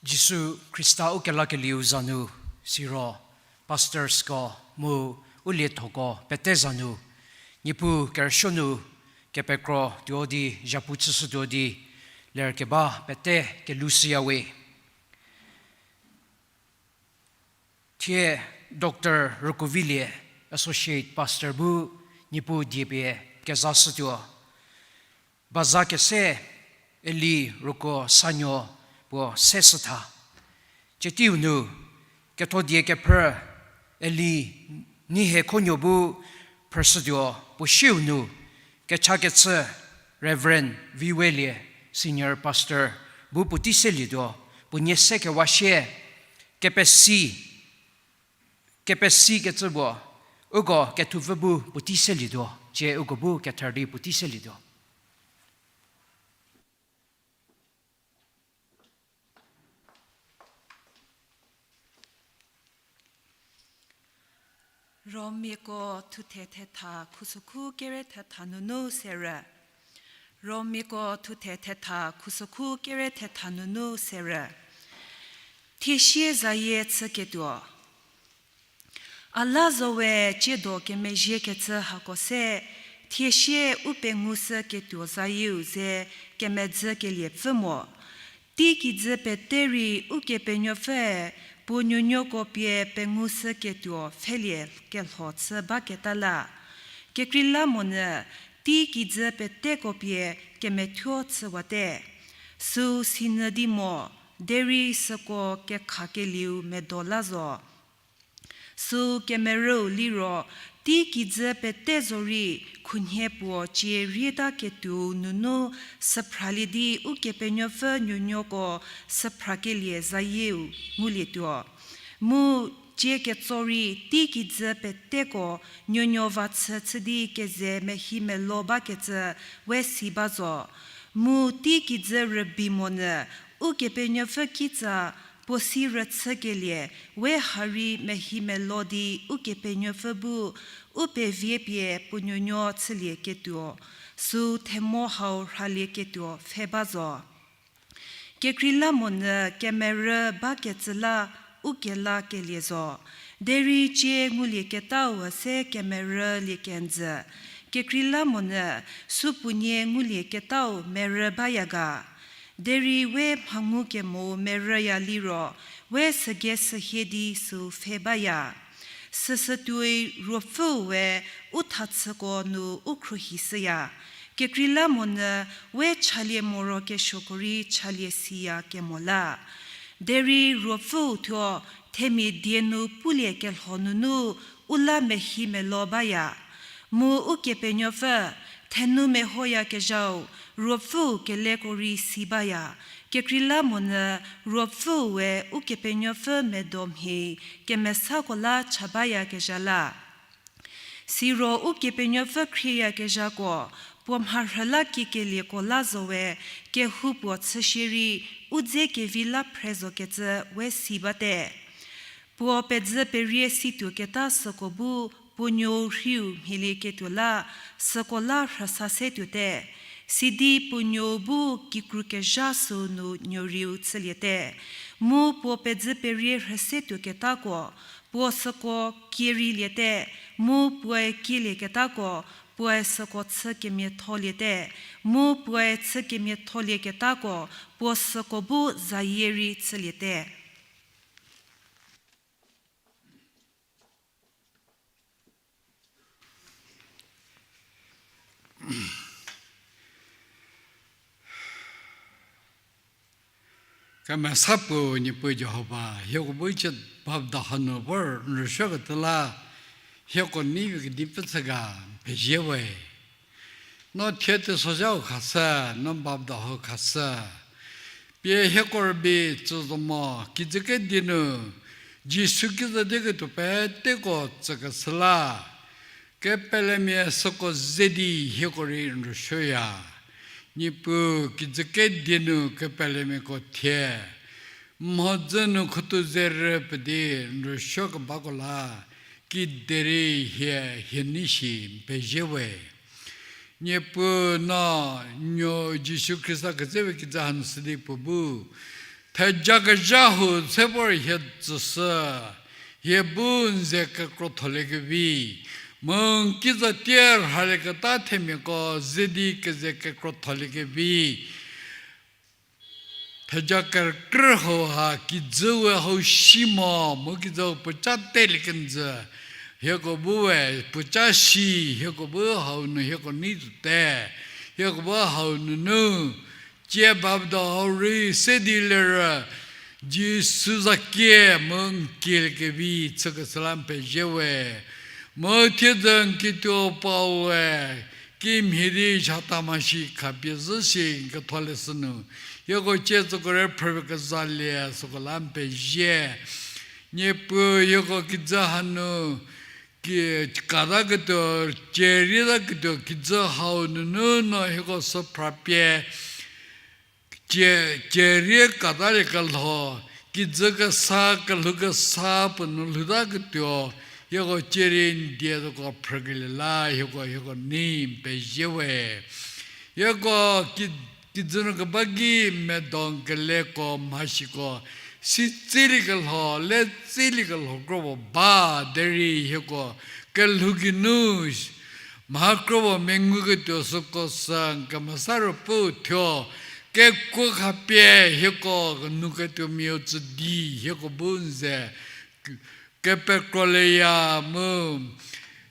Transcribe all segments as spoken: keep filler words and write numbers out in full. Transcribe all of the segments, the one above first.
Jisu Khrista ukelakelieu za nu, siro pastorsko mu u liethoko pete za nu, Niepuu kerüsuo nu kepekro tuo di, zhapu chüshütuo di, lerkeba pete kelushüyawe. Thie Doctor Rükuovilie, Associate Pastor bu Niepuu diepie kezashütuo. Baza kese Eli Rükuosanuo puo seshütha. Tietiu nu, kethodie kephrü Eli Neihiekhonuo bu phrüshütuo, puo sieu nu, kechakechü Reverend Viwelie, Senior Pastor bu puotei selietuo, puo nie se kewa sie, kepesi, kepesikecü puo, uko kethupfü bu puotei selietuo, cie uko bu kether di puotei selietuo. Romiako thuthe thetha khusokhu kere thetha nunu serü. Romiako thuthe thetha khusokhu kere thetha nunu serü. Thiesie zayie chüketuo. A la zowe ciedo kemezhiekecü hako se, thiesie u pengushüketuo zayieu ze kemedzükelie pfü mo. Teikijü pete rei Ukepenuopfüe puo nuonuoko pie pengushüketuo pfhelie kelho chü baketa la. Kekreilamonyü teikijü peteko pie kemethuo chüwate. Süu sinyü di mo, derei süko kekhakelieu medo la zo. Süu kemerüu liro, teikijü pete zorei khunhie puo cie rietaketuou nunu süphralie di Ukepenuopfü nuonuoko süphrakelie zayieu ngulietuo. Mu cie ketso rei teikijü peteko nuonuo va chü chü di keze mehi melo bakecü we si ba zo. Mu teikijü rübei monyü Ukepenuopfü kitsa puo si rüchükelie we ha rei mehi melo di Ukepenuopfü bu u pevie pie puo nuonuo chülieketuo, süu themo hau rhalieketuo pfhe ba zo. Kekreilamonyü kemerü bakecü la u kelakelie zo. Derei cie ngulieketau üse kemerülie kenjü. Kekreilamonyü supuonie ngulieketau merü baya ga. Derei we mha ngukemou merüya liro, we sügei sühie di süu pfhe baya. Süsü tuoi Ruopfüu we u thachüko nu u khruohishüya. Kekreilamonyü we chalie morokesuoko rei chalie siya kemo la. Derei Ruopfüu thuo themia die nu pulie kelho nunu u la mehi melo baya. Mu Ukepenuopfü, thenu mehoyakezhau, Ruopfüu keleko rei si baya. Kekreilamonyü Ruopfüu we Ukepenuopfü medo mhie kemesako la cha bayakezha la. Siro Ukepenuopfü khrieyakezhako, puo mharhü la kikelieko la zowe, kehoupuo chüshierei u dze kevi la phre zokecü we si bate. Puo pezü perie situoketa süko bu puo nuou rhiu mhielieketuo la, süko la rhüsa se tuote. Sidi puo nuou bu kikru kezha süu nu nuorieu chüliete. Mu puo pezü perie rhüse tuoketako, puo süko kie reiliete, mu puoe kielieketako, puoe süko chü kemiatholiete, mu puoe chü kemiatholieketako, puo süko bu zayie rei chüliete. Kemesa puo Niepuu Jihova, hieko bu chü baptistho nu vor n rüsuokecü la, hieko nei vi kedi pfü chü ga, n pezie we. No thie teisozhau khashü, no baptistho khashü. Pie hieko rübei tsü zo mo, kijü kedi nu, Jisu kiza dieketuo peteko tsükeshü la, kepelemia süko ze di hieko rei n rüsuoya. Niepuu kijü kedi nu kepelemiako thie mhodzü nu khutu zerü pedi n rüsuokebako la, kiderei hie hie nei shi n pezie we. Niepuu no n nuo Jisu Khrista kecüwe kijü hanu sidi puo bu thejakezha hu se vor hie tsüshü, hie bu n ze kekrotholiekevi, mu n kiza tie rhalieketa themiako ze di keze kekrotholiekevi, theja kerükrü hauha kijüu we hau si mo, mu kijüu puoca telie kenjü, hieko bu we puoca si, hieko bu hau nu hieko nei tuote, hieko bu hau nunu, tie baptist hau rei se di lerü, Jisu zakie mu n kieliekevi chükeshü la n pezie we. Mu thiedzü n kituo pawe, kimhie di zhatamasi khapie zhü si n ketholeshü nu, hieko tie tsüko rei phrüpie kezalie süko la n pezie. Niepuu hieko kijü hanu, ki, kataketuo, cierieketuo kijü hau nunu no hieko sü phrapie, cie, cierie kataliekelho, kijü kesa, kelhou kesa puo nu lhoutaketuo, hieko cierie n die zoko phrükelie la, hieko, hieko nei n pezie we. Hieko ki, kijü nu keba ki medon keleko mhasiko, si tsiliekelho, le tsiliekelho kropuo ba, derei hieko kelhou geinu mha kropuo menguketuo süko sü n Kemesa Ruopfüu thuo, kekuo khapie hieko nuketuomiau tsü di hieko bu n ze kepekrolieya mu,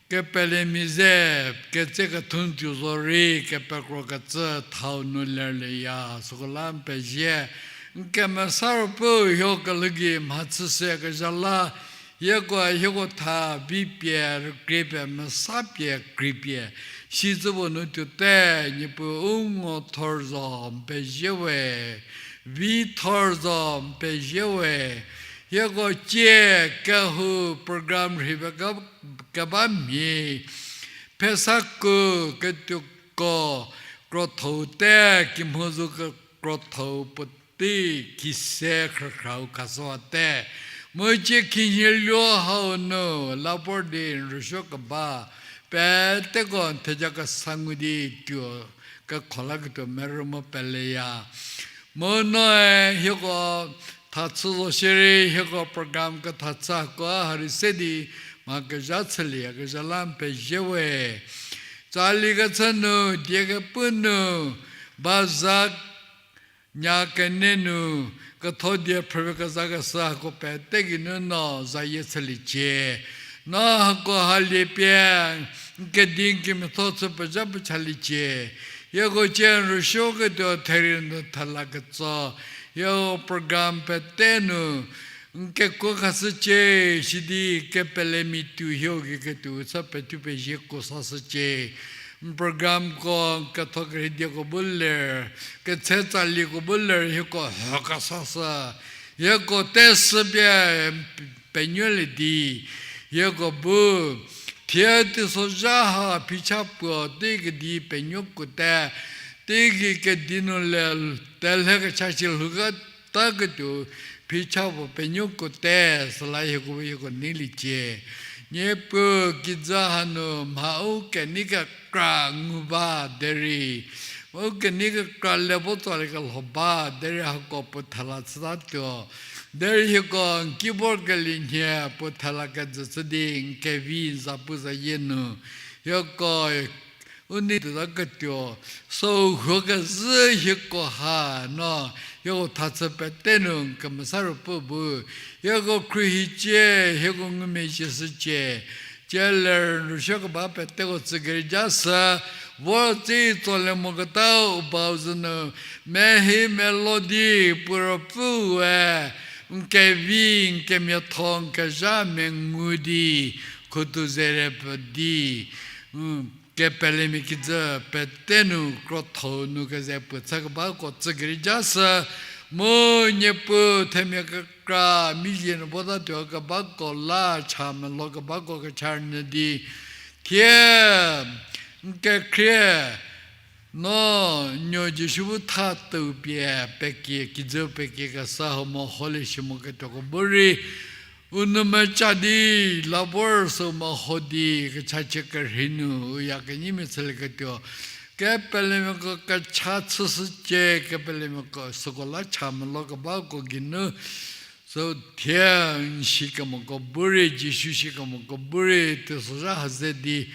kepelemia ze, ketsekethun tuo zorei kepekrokecü thau nu lerlieya süko la n pezie. N Kemesa Ruopfüu hieko kelhou gei mhachüshüyakezha la, hieko, hieko tha vi pie, rükrie pie, mesa pie, krie pie, sitse puo nu tuote, Niepuu u ngo thor zo n pezie we, vi thor zo n pezie we, hieko tie kehou program rhipie ke, keba mhie, phesaku ketuoko krotho-u te, kimhozu ke krotho-u puotei kise khrükhrau khashüwate. Mu tie khinhie luo hau nu la vor di n rüsuokeba peteko n theja kesa ngu di tuo kekho laketuo merü mo peleya. Mu noe hieko thachü zo shierei hieko program kethachü hako ha rei se di mha kezha chülieyakezha la n pezie we. Tsali kechü nu, die kepu nu, baza nya kenie nu, ketho die phrüpie kezakeshü hako pete geinu no zayie chüliecie. No hako ha lie pie n kedi n kemiatho chü pezha pechaliecie. Hieko tie n rüsuoketuo therie nu thela ketso, hieko program pete nu n kekuo khashücie, sidi kepelemiatuo hieko gei ketuo chü pethu pezie kuo sashücie. N programko, n ketho kerhei dieko bu ler, ketse tsaliko bu ler hieko hüka sashü, hieko tesü pie penuolie di, hieko bu thie teisozha ha phicha puo teikedi penuokuote, teigei kedi nu le telhe kecha shi lhouka taketuo phicha puo penuokuote, süla hieko bu hieko neiliecie. Niepuu kijü hanu mha u kenei kekra ngu ba derei, u kenei kekra le vo tsoliekelho ba derei hako puo thela chütatuo. Derei hieko n ki vorkelie nhie puo thela kejü chü di n kevi n zapuzayie nu, hieko u nei tuota ketuo, süu huo kezhü hieko ha no, hieko thachü pete nu n Kemesa Ruopfü bu hieko khruohicie, hieko ngumezhie shücie, Tieler nu shokeba peteko tsükereja sü, vor tsi tsolie moketa u bau zünu, mehi melo di puo ruopfüe, n kevi, n kemiatho, n kezha mengu di, khutu zere pfü di, mm, kepelemia kijü pete nu krotho nu keze puo chükebako tsükereja sü, mu Niepuu themia kekra, mizie nu botatuo kebako la cha melo kebako kecha rünyü di, thie n kekhrie, no, nuo Jisu bu tha tuo pie pekie, kijü pekie kesa ho mo holie shi moketuoko bu rei, u nou mecha di, la vor sü meho di, kechachie kerhei nu, u ya kenyimia chülieketuo, kepelemiako kecha chüshücie, kepelemiako süko la cha melo kebako geinu, sü thie n shi kemoko bu rei, Jisu shi kemoko bu rei, teisozha ha ze di,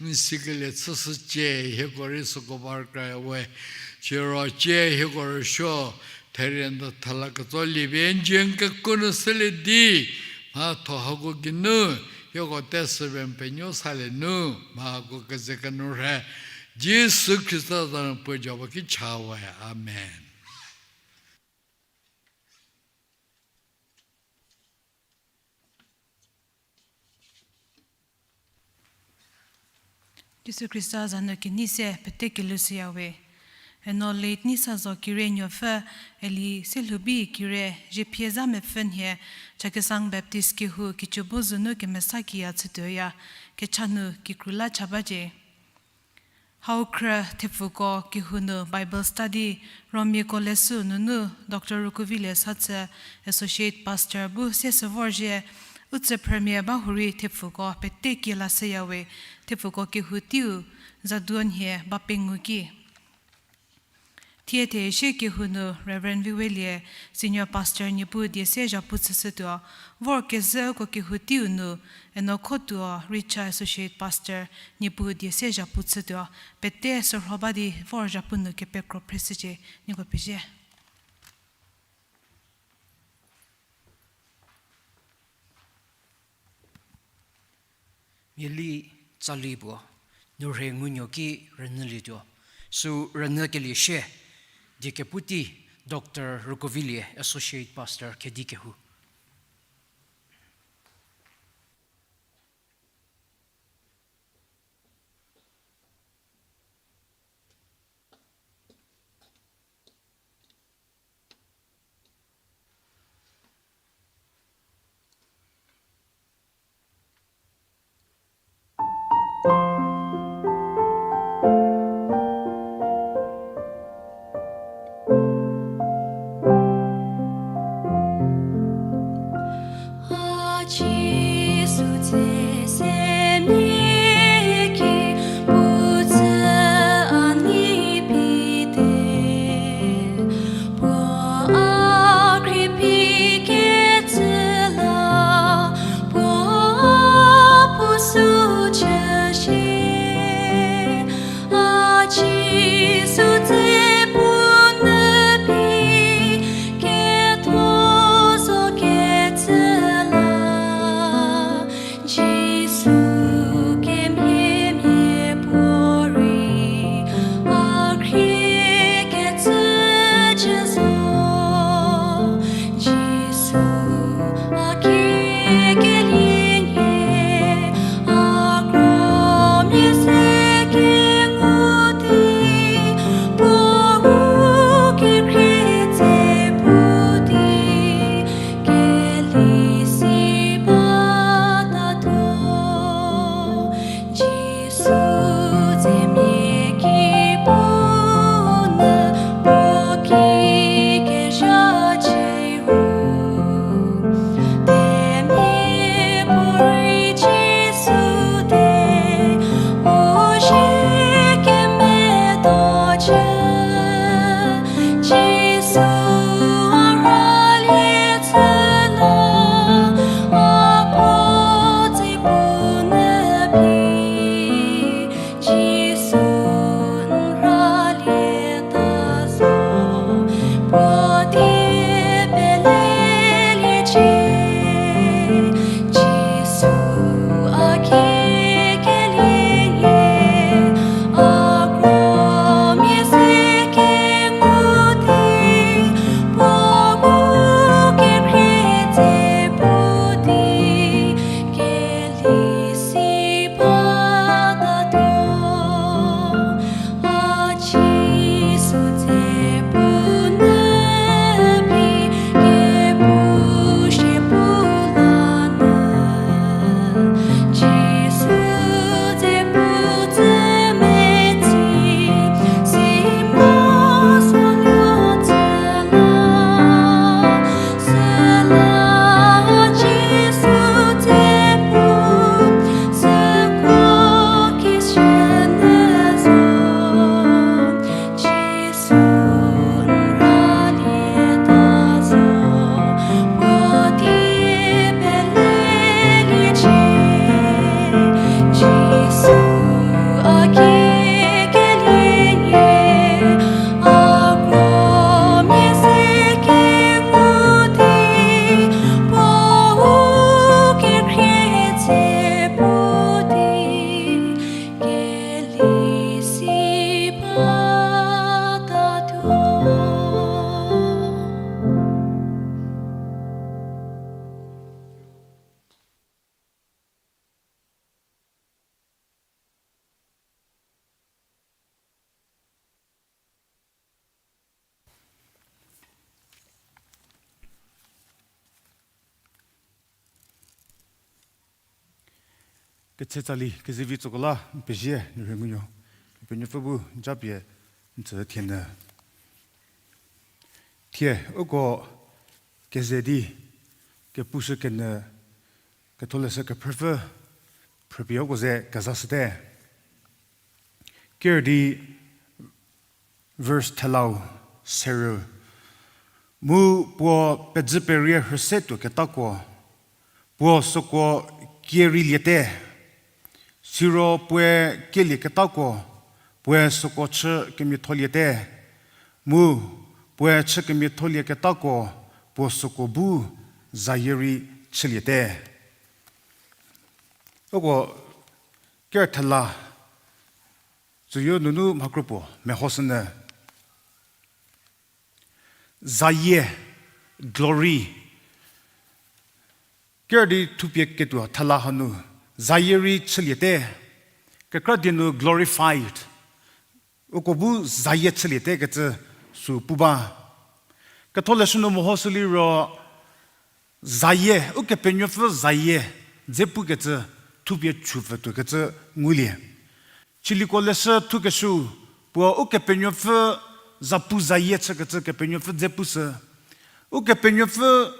n sikelie chüshücie, hieko rei süko ba rükrayawe, siro cie hieko rüsuo, therie n thala ketso liepie n zie n kekuo nu sülie di, mhatho hako geinu, hieko tesüpie n penuo salie nu, mha hako keze kenu rhe, Jisu Khrista za nu puo ja ba ki cha we. Amen. Jisu Khrista za nu kenei se pete kelushüyawe. Eno late Neisazo Kire nuopfü, eli Selhoubi Kire, zhiepie zha mepfü nhie, Chakhesang Baptist kehou kicübo zünu kemesa kiya chütuoya, kecha nu kikru la cha bacie. Hau khrü thepfuko kehou nu Bible study, Romiako leshü nunu Doctor Rukuvilie Satsü, Associate Pastor bu se sü vorzhie, u tsüphrümia ba hurei thepfuko pete kie lashüyawe, thepfuko kehou teiu, zaduo nhie ba pengou ki. Thie theshie kehou nu Reverend Viwelie, Senior Pastor Niepuu die se zhapu chüshütuo, vor kezhüko kehou teiu nu, eno khotuo Richa Associate Pastor Niepuu die se zhapu chütuo, pete sürho ba di vor zhapu nu kepekro phreshücie, nieko pezie. Miali tsali puo, nu rhe ngunuo ki rünyülietuo, sü rünyükelie shie, die kepu tei, Doctor Rukuvilie, Associate Pastor, Khedi kehou. Ketse tsali kezevi tsüko la n pezie, n rhei ngunuo. Kepenuopfü bu japie n tsü thie nyü. Thie, uko keze di, kepushü kenyü, ketholeshü kephrüpfü, phrüpie uko ze kezashüte. Ker di, verse thelau serü. Mu puo pedzü perie rhüse tuoketako, puo süko kie rei liete. Siro puoe kielieketako, puoe süko chü kemiatholiete. Mu puoe chü kemiatholieketako, puo süko bu zayie rei chüliete. Uko ker thela, tsüyo nunu mhakro puo mehoshünyü. Zayie, glory. Ker di thupie ketuo thela hanu, zayie rei chüliete. Kekra die nu glorified. Uko bu zayie chüliete kecü sü pu ba. Ketholeshü nu mehoshü liro, zayie, Ukepenuopfü zayie dze pukecü, thupie chupfü tuokecü ngulie. Chiliko leshü thukeshüu, puo Ukepenuopfü zapu zayie chükecü Kepenuopfü dze pushü. Ukepenuopfü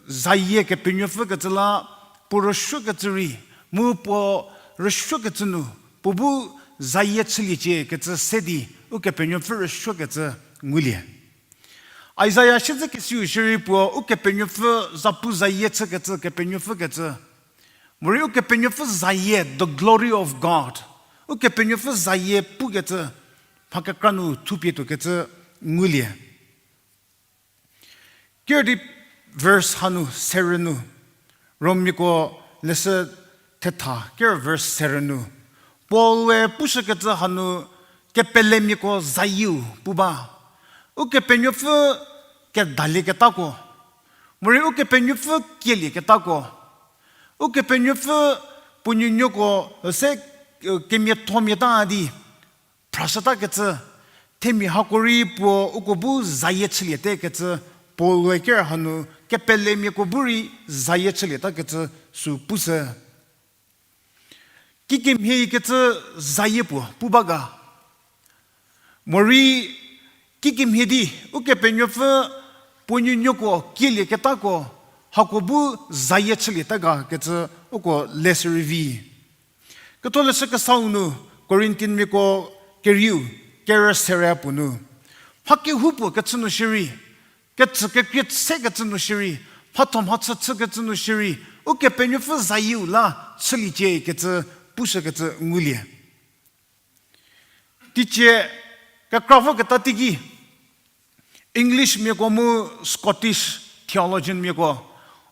zayie Kepenuopfü kecü la, puo rüsuokecü rei, mu puo rüsuokecü nu, puo bu zayie chüliecie kecü se di, Ukepenuopfü rüsuokecü ngulie. Isaiah siedzekesiu shierei puo Ukepenuopfü zapu zayie chükecü Kepenuopfü kecü. Morei Ukepenuopfü zayie, the glory of God. Ukepenuopfü zayie pukecü, mha kekra nu thupie tuokecü ngulie. Ker di verse hanu serü nu, Rommiako leshü thetha, ker verse serü nu, Paul-e pushükecü hanu kepelemiako zayieu pu ba. Ukepenuopfü kedalieketako, morei Ukepenuopfü kielieketako, Ukepenuopfü puo nuonuoko se, kemiathomia ta di phrashütakecü, themia hako rei puo uko bu zayie chüliete kecü, Paul-e ker hanu kepelemiako bu rei zayie chülietakecü sü pushü. Kikemhie kecü zayie puo pu ba ga. Morei kikemhie di Ukepenuopfü puo nuonuoko kielieketako, hako bu zayie chülieta ga kecü uko leshü rei vi. Ketholeshü Kesau nu Corinthianmiako kerieu, kerü serie puo nu, mha kehoupuo kechü nu shierei, kecü kekrie sekecü nu shierei, mhatho mhachü chükecü nu shierei, Ukepenuopfü zayieu la chüliecie kecü pushükecü ngulie. Teicie kekra voketa teiki, Englishmiako mu Scottish theologianmiako,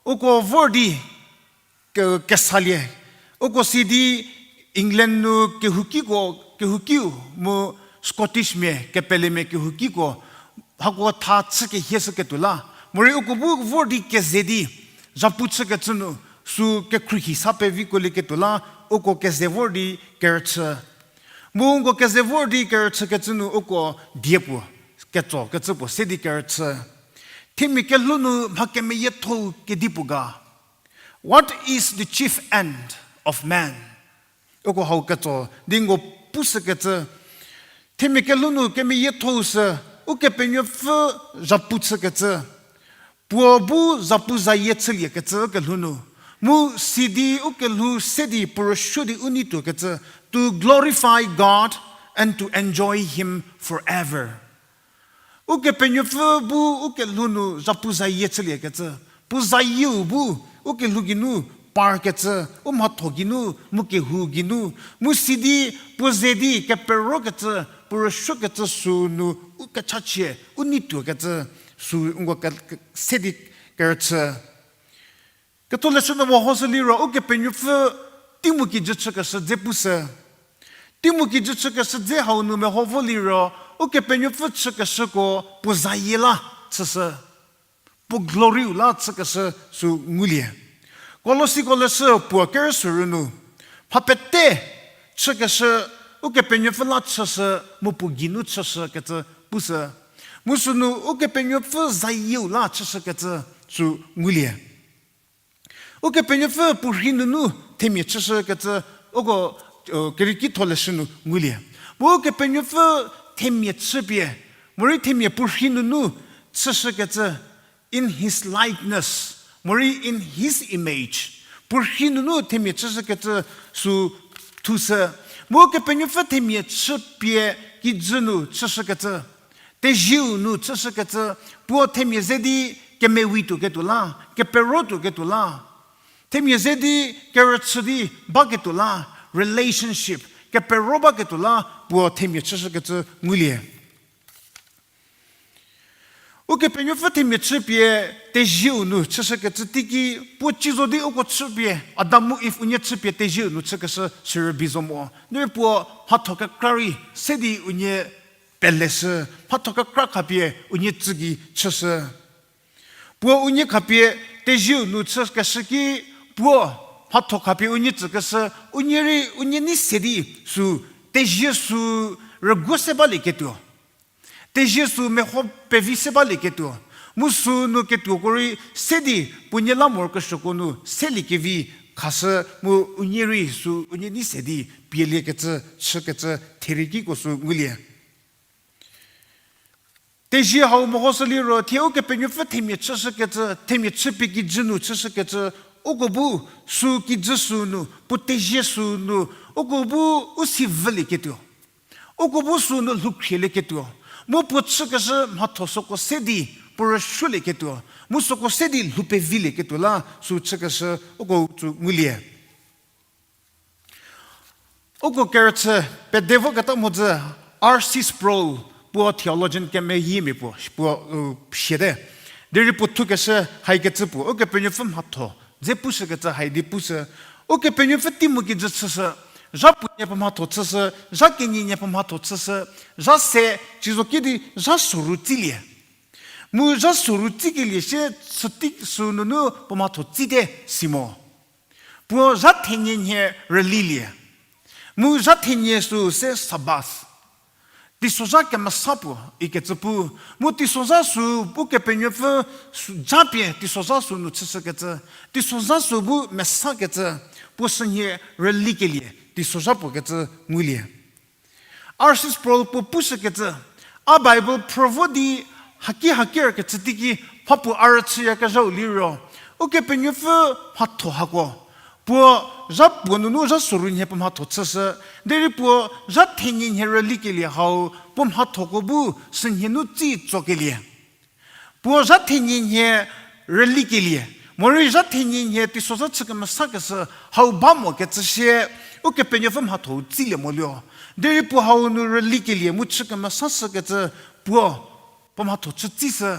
uko vor di ke-, kesalie, uko si di England nu kehoukiko, kehoukiu mu Scottishmia kepelemia kehoukiko, hako tha chü kehieshüketuo la, morei uko bu vor di keze di, zhapu chükecü nu, sü kekhruohi sa peviko lieketuo la, uko keze vor di kerüchü. Mu uko keze vor di kerüchükecü nu uko die puo, ketso kecü puo se di kerüchü. Themia kelhou nu mha kemeyiethou kedipuo ga. What is the chief end of man? Uko hau ketso di nko pushükecü. Themia kelhou nu kemeyiethou sü, Ukepenuopfü zhapu chükecü. Puo bu zapu zayie chüliekecü ukelhou nu. Mu sidi ukelhou se di puo rüsuo di u nei tuokecü, to glorify God and to enjoy Him forever. Ukepenuopfü bu ukelhou nu zapu zayie chüliekecü. Puo zayieu bu ukelhou geinu parkecü, u mhatho geinu, mu kehou geinu, mu sidi puo ze di keperokecü, puo rüsuokecü sü nu u kechachie, u nei tuokecü sü nko ke-, ke-, se di kerüchü. Ketholeshü nu mehoshü liro Ukepenuopfü teimu kijü chükeshü dze pushü. Teimu kijü chükeshü dze hau nu meho vo liro, Ukepenuopfü chükeshüko puo zayie la chüshü. Puo gloryu la chükeshü sü ngulie. Kolosiko leshü puo kerü sürü nu, mha pete chükeshü, Ukepenuopfü la chüshü, mu puo geinu chüshükecü pushü. Mu sünu Ukepenuopfü zayieu la chüshükecü sü ngulie. Ukepenuopfü puo rhei nunu themia chüshükecü uko, kerükitho leshü nu ngulie. Mu Ukepenuopfü themia chüpie, morei themia puorhi nunu chüshükecü, in his likeness, morei in his image. Puorhi nunu themia chüshükecü sü thushü. Mu Ukepenuopfü themia chüpie kijü nu chüshükecü, tezieu nu chüshükecü, puo themia ze di kemewi tuoketuo la, kepero tuoketuo la, themia ze di kerüchü di baketuo la, relationship, kepero baketuo la, puo themia chüshükecü ngulie. Ukepenuopfü themia chüpie tezieu nu chüshükecü teiki, puo ci zo di uko chüpie, Adam mu Eve unie chüpie tezieu nu chükeshü sürübei zo mo. Derei puo mhatho kekra rei se di unie peleshü, mhatho kekra khapie unie tsü gei chüshü. Puo unie khapie tezieu nu chükeshü ki, puo mhatho khapie unie tsükeshü, unie rei unie nei se di sü, tezie sü rüguo se balieketuo, tezie sü meho pevi se balieketuo, mu sünu ketuoko rei se di puonie la morokesuoko nu seliekevi khashü mu unie rei sü unie nei se di pieliekecü, chükecü, thereikiko sü ngulie. Tezie hau mehoshü liro thie Ukepenuopfü themia chüshükecü, themia chüpie kijü nu chüshükecü, uko bu sü kijü sünu, puo tezie sünu, uko bu u si vülieketuo, uko bu sünu lhoukhrielieketuo, mu puo chükeshü mhatho süko se di puo rüsuolieketuo, mu süko se di lhou pevilieketuo la sü chükeshü uko tsü ngulie. Uko kerüchü pede voketa mhodzü R C Sproul puo theologian kemeyiemia puo, puo, u, siate. Derei puo thukeshü haikecü puo, Ukepenuopfü mhatho dze pushükecü hai di pushü. Ukepenuopfü tei mu kijü chüshü, zha puonie puo mhatho chüshü, zha kenie nie puo mhatho chüshü, zha se, ci zo ki di zha soru tsilie. Mu zha soru tsikelie sie süti sünunu puo mhatho tsite si mo. Puo zha thenie nhie rülilie. Mu zha thenie sü se Sabbath, teisozha kemesa puo ikecü pu. Mu teisozha sü Ukepenuopfü sü, japie teisozha sünu chüshükecü, teisozha sü bu mesakecü, puo sünhie rülikelie teisozha puo kecü ngulie. R C Sproul puo pushükecü, a Bible phrü vo di haki hakerkecü teiki mhapuo a rüchüyakezhau liro, Ukepenuopfü mhatho hako, puo zha puo nunu zha soru nhie puo mhatho chüshü, derei puo zha thenie nhie rülikelie hau puo mhathoko bu sünhie nu tsi tsokelie. Puo zha thenie nhie rülikelie, morei zha thenie nhie teisozha chü kemesakeshü hau ba mokecü sie, Ukepenuopfü mhatho-u tsilie moluo. Derei puo hau nu rülikelie mu chü kemesashükecü puo, puo mhatho chü tsishü.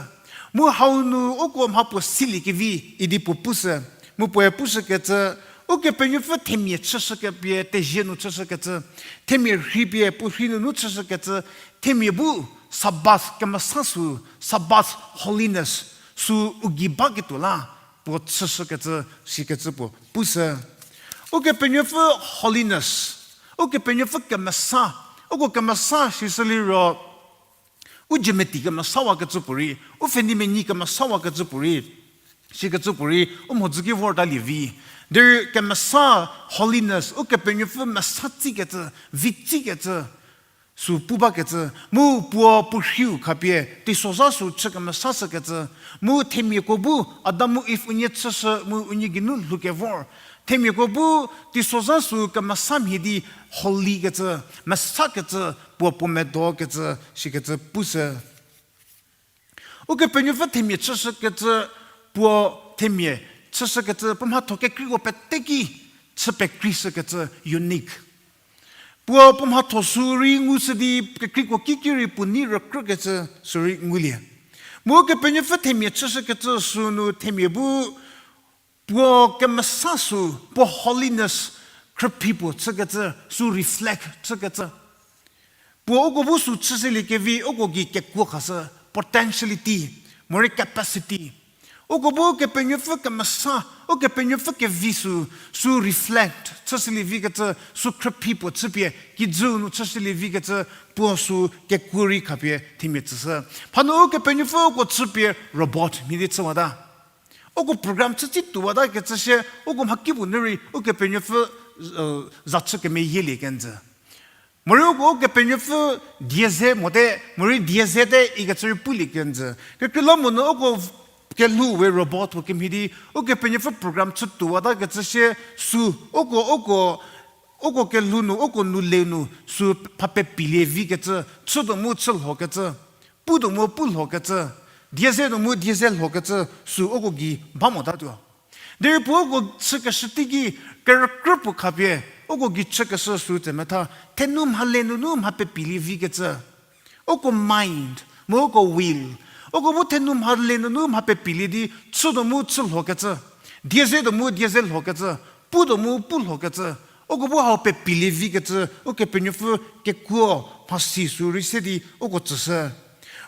Mu hau nu uko mha puo siliekevi idi puo pushü. Mu puoe pushükecü, Ukepenuopfü themia chüshükepie tezie nu chüshükecü, themia rhei pie puo rhei nunu chüshükecü, themia bu Sabbath kemesa sü, Sabbath holiness sü u gei baketuo la puo chüshükecü, sikecü puo pushü. Ukepenuopfü holiness, Ukepenuopfü kemesa, uko kemesa sishü liro, u jemeti kemesawakecü puorei, u pfhenei menyi kemesawakecü puorei, sikecü puorei u mhodzü ki vortalie vi. Derei kemesa, holiness, Ukepenuopfü mesa tsikecü, vi tsikecü, sü pu bakecü, mu puo puo rhiu khapie teisozha sü chü kemesashükecü, mu themiako bu Adam mu Eve unie chüshü mu unie geinu lhoukevor, themiako bu teisozha sü kemesa mhie di holy kecü, mesakecü, puo puo medokecü, sikecü pushü. Ukepenuopfü themia chüshükecü, puo themia chüshükecü, puo mhatho kekreiko peteki chü pekreishükecü unique. Puo puo mhatho sü rei ngushü di kekreiko kiki rei puo nei rükrükecü sü rei ngulie. Mu Ukepenuopfü themia chüshükecü sünu themia bu puo kemesa sü, puo holiness, khrüphi puo chükecü, sü reflect chükecü. Puo uko bu sü chüshüliekevi uko gei kekuo khashü, potentiality, morei capacity. Uko bu Ukepenuopfü kemesa, Ukepenuopfü kevi sü, sü reflect chüshülie vikecü, sü khrüphi puo chüpie, kijü nu chüshülie vikecü, puo sü kekuo rei khapie themia tsüshü. Phanu Ukepenuopfü uko chüpie robot mhie di chüwata. Uko program chü tsi tuowata kecü sie, uko mhakipuo nu rei Ukepenuopfü za chü kemeyielie kenjü. Morei uko Ukepenuopfü die ze mote, morei die zete ikecü rei pulie kenjü. Kekreilamonyü uko kelhou we robot puo kemhie di, Ukepenuopfü program chütuowata kecü sie sü, uko, uko, uko kelhou nu, uko nou le nu, sü pha pepilie vi kecü, chütuo mu chü lho kecü, putuo mu pu lho kecü, die ze tuo mu die ze lho kecü, sü uko gei ba motatuo. Derei puo uko chükeshü teiki, kerükrü puo khapie, uko gei chükeshü sü tsemetha, thenu mhale nunu mha pepilie vi kecü. Uko mind, mu uko will. Uko bu thenu mhale nunu mha pepilie di, chütuo mu chü lho kecü. Die ze tuo mu die ze lho kecü. Putuo mu pu lho kecü. Uko bu hau pepilie vi kecü, Ukepenuopfü kekuo mhasi sü rei se di uko tsüshü.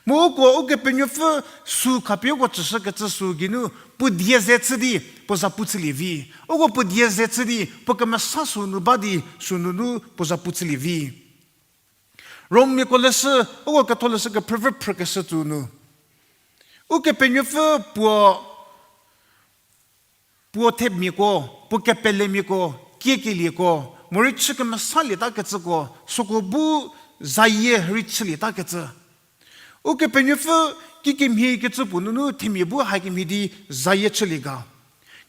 Mu uko Ukepenuopfü sü khapie uko tsüshü kecü sü geinu, puo die ze chü di, puo zapu chülie vi. Uko puo die ze chü di, puo kemesa sü nu ba di, sü nunu puo zapu chülie vi. Rommiako leshü, uko ketholeshü kephrüpfü phrükeshü tsü nu, Ukepenuopfü puo, puo themiako, puo kepelemiako, kiekelieko, morei chü kemesalieta kecüko, süko bu zayie rei chülieta kecü. Ukepenuopfü kikemhie kecü puo nunu themia bu hakemhie di zayie chülie ga.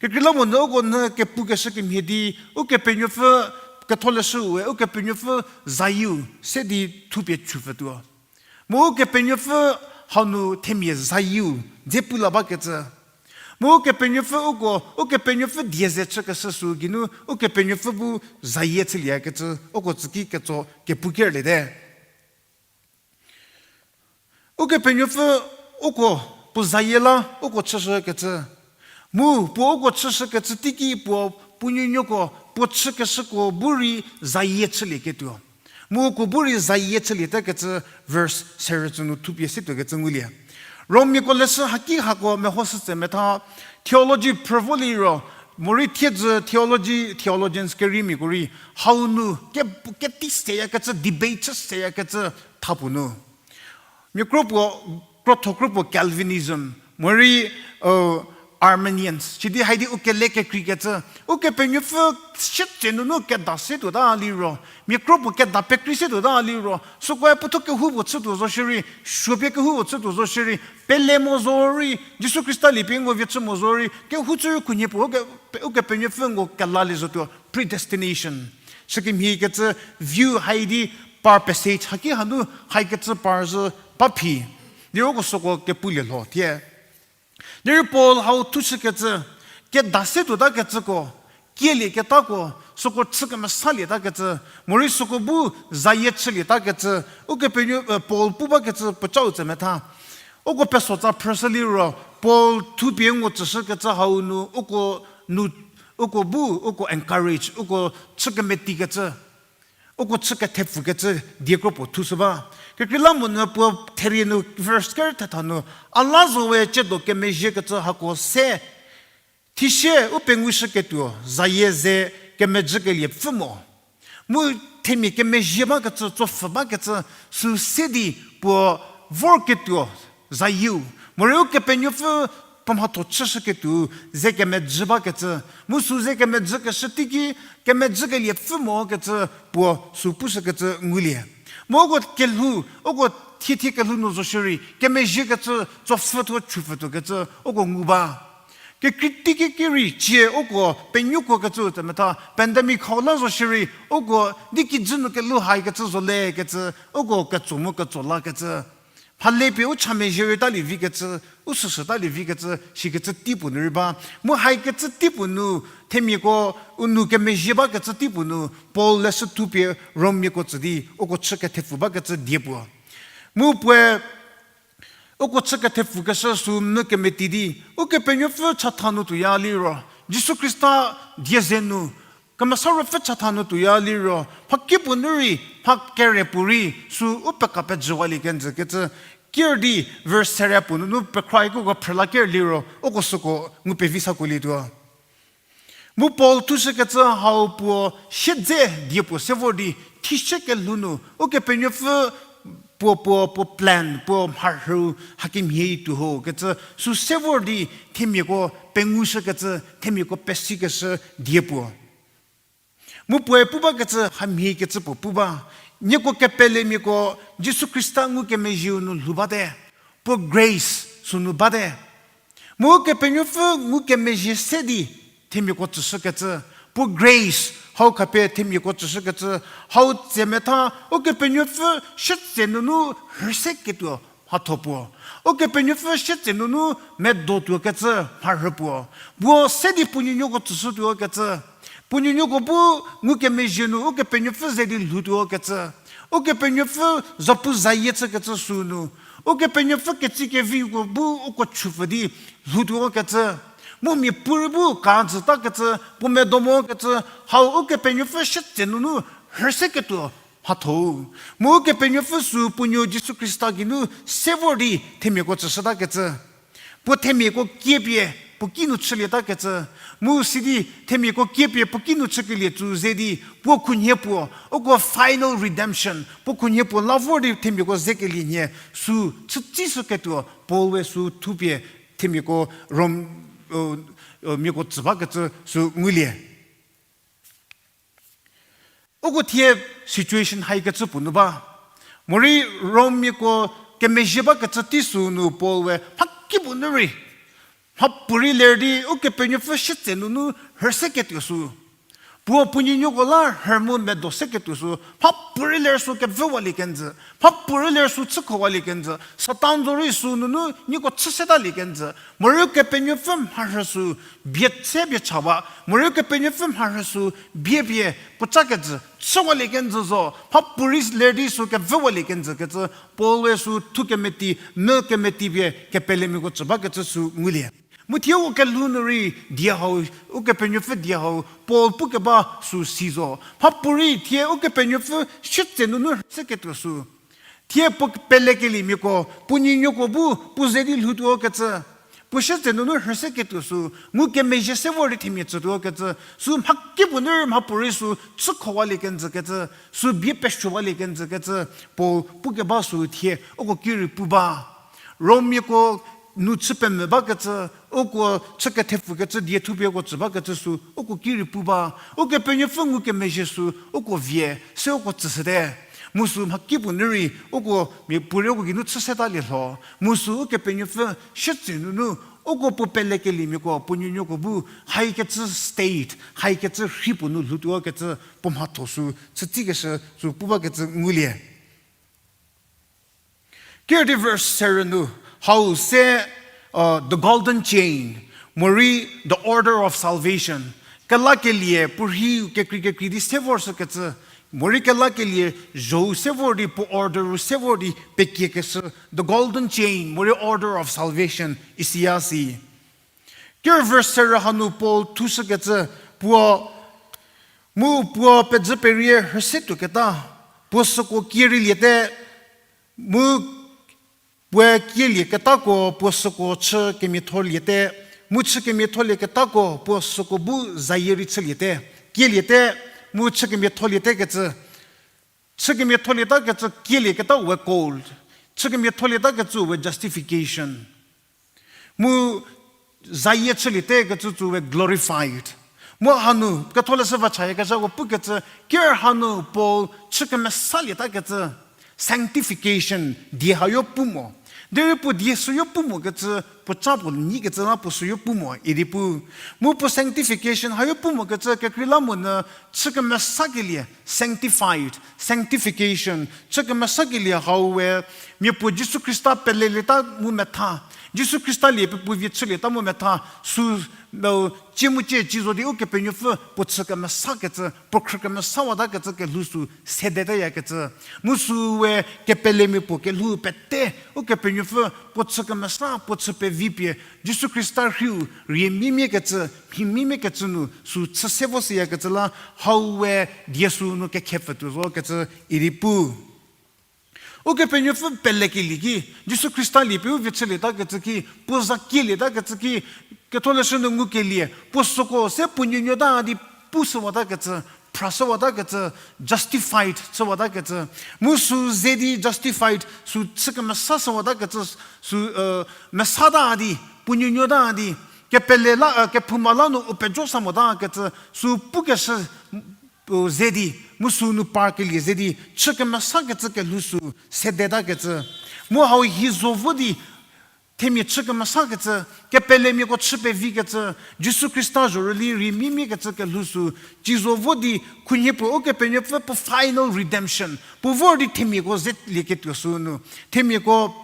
Kekreilamonyü uko nyü kepukeshü kemhie di, Ukepenuopfü ketholeshüu we, Ukepenuopfü zayieu se di thupie chüpfütuo. Mu Ukepenuopfü hanu themia zayieu dze pu la bakecü. Mu Ukepenuopfü uko, Ukepenuopfü die ze chükeshü sü geinu, Ukepenuopfü bu zayie chüliekecü, uko tsüki ketso kepu kerliete. Ukepenuopfü uko puo zayie la uko chüshükecü. Mu puo uko chüshükecü teiki puo puo nuonuoko puo chükeshüko bu rei zayie chülieketuo. Mu uko bu rei zayie chüliete kecü verse serü tsü nu thupie situokecü ngulie. Rommiako leshü haki hako mehoshü tsemetha, theology phrü vo liro, morei thiedzü theology, theologians keriemiako rei, hau nu ke, ketei seyakecü, debate chü seyakecü tha puo nu. Mia kro puo, krotho kro puo Calvinism, morei, Arminians, sidi haidi u kele kekreikecü, Ukepenuopfü sietse nunu keda se tuota liro, mia kro puo keda pekrei se tuota liro, sükoe puothuo kehoupuo chütuo zo shierei, suopie kehoupuo chütuo zo shierei, pele mo zorei, Jisu Khrista liepie nko vie chü mo zorei, kehou chü rei khunhie puo, uke, Ukepenuopfü nko kelalie zotuo, predestination. Sükemhiekecü view haidi par passage haki hanu haikecü par zhü ba phi. Liro uko süko kepulie lho thie. Derei Paul hau thushükecü, keda se tuotakecüko, kielieketako, süko chü kemesalieta kecü, morei süko bu zayie chülieta kecü, Ukepenuo, Paul pu bakecü puocau tsemetha. Uko pesotsa phrüshü liro, Paul thupie nko tsüshükecü hau nu, uko nu, uko bu, uko encourage, uko chü kemetikecü, uko chü kethepfükecü die kro puo thushü ba. Kekreilamonyü puo therie nu verse ker thetha nu, a la zo we ciedo kemezhiekecü hako se, thisie u pengushüketuo zayie ze kemejükelie pfü mo. Mu themia kemezhie bakecü, tsopfhü bakecü, sü se di puo vorketuo zayieu. Morei Ukepenuopfü puo mhatho chüshüketuo ze kemejü bakecü. Mu sü ze kemejükeshü teiki, kemejükelie pfü mo kecü puo sü pushükecü ngulie. Mu uko kelhou, uko thiethie kelhou nu zo shierei, kemezhiekecü, tsopfhütuo, chupfhütuokecü, uko ngu ba. Kekrei teiki ki rei cie uko penuoko kecü tsemetha, pandemic hau la zo shierei, uko di kijü nu kelhou haikecü zo le kecü, uko ketso mu ketso lakecü. Mhale pie u cha mezhie rei talie vikecü, u süsü talie vikecü, shikecü teipuo nu rei ba. Mu haikecü teipuo nu, themiako u nou kemezhie bakecü teipuo nu, Paul leshü thupie Rommiako tsü di, uko chü kethepfü bakecü die puo. Mu puoe, uko chü kethepfükeshü sü mvü kemeti di, Ukepenuopfü chatha nu tuoya liro, Jisu Khrista die ze nu, Kemesa Ruopfü chatha nu tuoya liro, mhakipuo nu rei, mha kere puorei, sü u peka pejüwalie kenjü kecü, ker di, verse serie puo nunu pekhraiko uko phrüla ker liro, uko süko ngu pevi sakuolietuo. Mu Paul thushükecü hau puo siedze die puo se vor di, thisie kelhou nu, Ukepenuopfü puo, puo, puo plan, puo mharhüu hakemhie tuo ho kecü, sü se vor di, themiako pengushükecü, themiako pesikeshü die puo. Mu puoe pu bakecü hamhiekecü puo pu ba. Nieko kepelemiako Jisu Khrista ngukemezhieu nu lhou bate. Puo grace sünu bate. Mu Ukepenuopfü ngukemezhie se di themiako tsüshükecü. Puo grace hau khapie themiako tsüshükecü. Hau tse metha Ukepenuopfü shütse nunu rhüseketuo mhatho puo. Ukepenuopfü shütse nunu medo tuokecü mharhü puo. Puo se di puo nuonuoko tsüshütuokecü. Puo nuonuoko bu ngukemezhie nu Ukepenuopfü ze di lhoutuokecü. Ukepenuopfü zapu zayie chükecü sünu. Ukepenuopfü ketsikeviko bu uko chüpfü di lhoutuokecü. Mu miapuorei bu kajütakecü, puo medo mokecü, hau Ukepenuopfü shütse nunu rhüseketuo mhatho-u. Mu Ukepenuopfü sü puo nuo Jisu Khrista geinu se vor di themiako tsüshütakecü. Puo themiako kiepie puo kinu chülietakecü. Mu sidi themiako kiepie puo kinu chükelie tsu ze di puo khunhie puo, uko final redemption, puo khunhie puo la vor di themiako zekelie nhie sü chütsishüketuo Paul we sü thupie themiako Rom, miako tsü bakecü sü ngulie. Uko thie situation haikecü puo nu ba. Morei Rom miako kemezhie bakecü tei sü nu Paul we mhakipuo nu rei, mhapuorei ler di Ukepenuopfü shütse nunu rhüseketuo sü. Puo puo nuonuoko la rhü mu medo seketuo sü, mhapuorei ler sü kevüwalie kenjü, mhapuorei ler sü chükhowalie kenjü, Satan zorei sü nunu nieko chü setalie kenjü. Morei Ukepenuopfü mharhü sü bie tse bie chawa, morei Ukepenuopfü mharhü sü bie pie puoca kejü chüwalie kenjü zo, mhapuorei ler di sü kevüwalie kenjü kecü, Paul we sü thu kemeti, mü kemeti pie kepelemiako tsü bakecü sü ngulie. Mu thie uko kelhou nu rei die hau, Ukepenuopfü die hau Paul pukeba sü si zo. Mhapuorei thie Ukepenuopfü shütse nunu rhüseketuo sü. Thie puo pelekeliemiako, puo nuonuoko bu puo ze di lhoutuokecü. Puo shütse nunu rhüseketuo sü, ngukemezhie se vor di themia tsütuokecü. Sü mhakipuo nu rei mhapuorei sü chükhowalie kenjü kecü, sü bie pesuowalie kenjü kecü, Paul pukeba sü thie uko ki rei pu ba. Rom miako nu chü pemvü bakecü, uko chü kethepfükecü die thupie uko tsü bakecü sü uko ki rei pu ba. Ukepenuopfü ngukemezhie sü uko vie se uko tsüshüte. Mu sü mhakipuo nu rei uko miapuorei uko geinu chü setalie lho. Mu sü Ukepenuopfü shütse nunu uko puo pelekeliemiako, puo nuonuoko bu haikecü state, haikecü rhei puo nu lhoutuokecü puo mhatho sü chütsükeshü sü pu bakecü ngulie. Kerdi verse serü nu, hau se, uh, the golden chain, morei the order of salvation. Kelakelie, puo rhei kekrei kekrei di se vorshükecü, morei kelakelie, zhou se vor di, puo order se vor di, pekiekeshü, the golden chain, morei order of salvation, isi ya si. Ker verse serü hanu Paul thushükecü, puo, mu puo pezü perie rhüse tuoketa, puo süko kie rei liete, mu puoe kielieketako puo süko chü kemiatho liete, mu chü kemiatho lieketako puo süko bu zayie rei chüliete, kieliete, mu chü kemiatho lietekecü, chü kemiatho lietakecü kielieketa we called, chü kemiatho lietakecü we justification. Mu zayie chüliete kecü tsu we glorified. Mu hanu, ketholeshü va chayakezhako pukecü, ker hanu Paul chü kemesalieta kecü, sanctification, die hayo pu mo. Derei puo die süyo pu mo kecü, puo ca puo nyikecü la puo süyo pu mo, idi pu. Mu puo sanctification hayo pu mo kecü, kekreilamonyü chü kemesakelie, sanctified, sanctification, chü kemesakelie hau we, mia puo Jisu Khrista pelelieta mu metha, Jisu Khrista lie pie puo vie chülieta mu metha, sü, no, cie mu cie ci zo di Ukepenuopfü puo chü kemesakecü, puo khrü kemesawatakecü kelhou sü sedeteyakecü. Mu sü we kepelemia puo kelhou pete, Ukepenuopfü puo chü kemesa, puo chü pevi pie, Jisu Khrista rhiu rie mimiakecü, mhi mimiakecü nu sü chü se vo seyakecü la, hau we die sü nu kekhepfü tuo zo kecü idi pu. Ukepenuopfü pelekelie ki, Jisu Khrista lie pie u vie chülieta kecü ki, puo za kielieta kecü ki, ketholeshü nu ngukelie, puo süko se puo nuonuota di pu shüwata kecü, phra shüwata kecü, justified chüwata kecü. Mu sü ze di justified, sü chü kemesa shüwata kecü, sü, mesata di, puo nuonuota di, kepele la, kephouma la nu u pejo sa mota kecü, sü pukeshü, ze di, mu sünu parkelie ze di, chü kemesakecü kelhou sü sedetakecü. Mu hau hi zo vo di, themia chü kemesakecü, kepelemiako chü pevikecü, Jisu Khrista zhorüli rei mimiakecü kelhou sü, ci zo vo di, khunhie puo Ukepenuopfü puo final redemption puo vor di themiako zelieketuo sünu, themiako